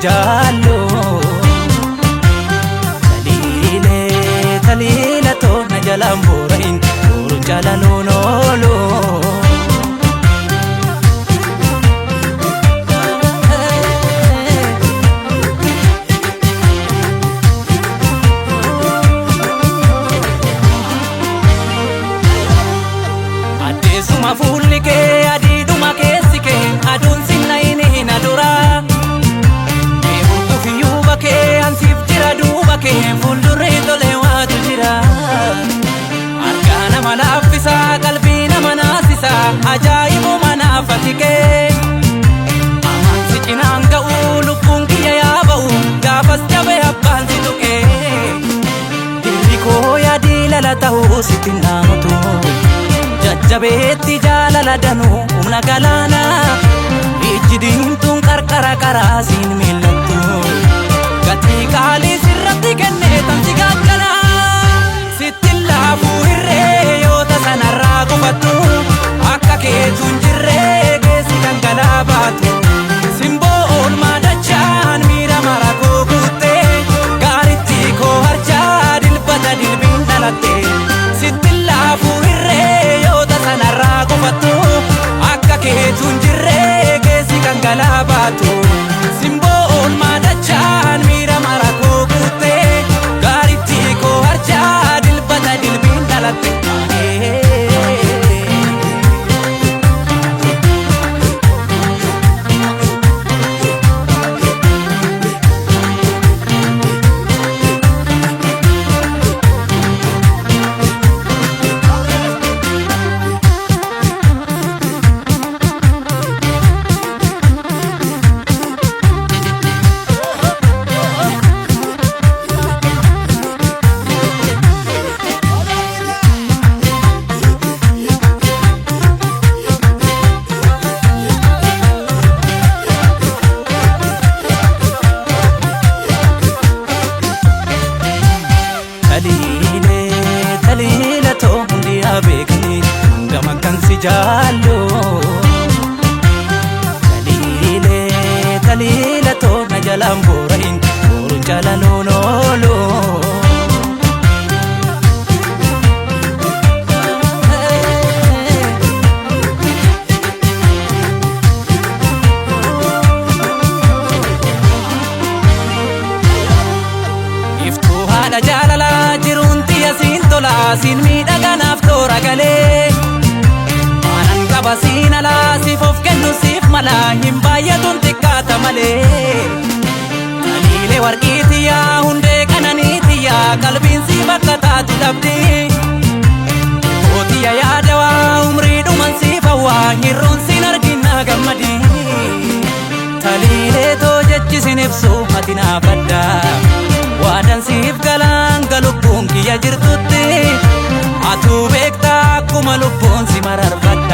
jaallu. Taliilee taliila toona jalaan boora'in booruun jaalaluun oolu. Addeessuma fuulli kee adiidhuma keessi kee aduun sinna inni hin aduraa. Eeguufiyyuu bakkee ansiif jira duuba kee fuuldurri tolee waatu jira. Harka nama laaffisaa qalbii nama naasisaa ajaa'ibuma naafati kee. Amansi cinaan ga'uu lubbuun kiyya yaa ba'u gaafas jabee abbaan si tuqee. Dilli koo yaadii lala ta'uu sitti naamutu. Jajjabeetti jaalala danuu humna galaanaa. Ijji diimtuun qarqara karaa siin miillattu. Gatii qaalii sirratti kennee tamsi gaachana. Sitti laafuu hirree yoo tasanarraa gufattu. Akka keetu hin jirree keessi dhangala'aa baatu. Simboo oolmaa dachaan miira mara koo guuttee. Gaaritti koo harcaa dilbata dilbiin dhalatte. Sitti laafuu hirree yoo tasanarraa gufattu. Akka keetu hin jirree keessi dhangala'aa baatu. Simboo oolmaa dachaan miira mara koo guuttee. Gaaritti koo harcaa dilbata dilbiin dhalatte. Taliilee taliila too hundi haa beekanii hangam akkan si jaallu. Taliilee taliila too na jalaan boora'in booruun jaalaluun oolu. Iftuu haadha jaalalaa jiruun xiyya siin tolaa siin miidhaganaaf toora galee. Maanan qaba siin alaa siif of kennu siif malaa hin baay'atuun xiqqaata malee. Taliilee warqii xiyyaa hundee qananii xiyyaa qalbiin siif akka taatu dhabdi. Kootiya yaadawaa umrii dhuman siif hawwaa hirruun siin argina gammadi. Taliilee too jechi sin ibsu ati naaf addaa. Waadan siif galaan galubbuun kiyya jirtutti. Atuu beektaa akkuma lubbuun si mararfadhe.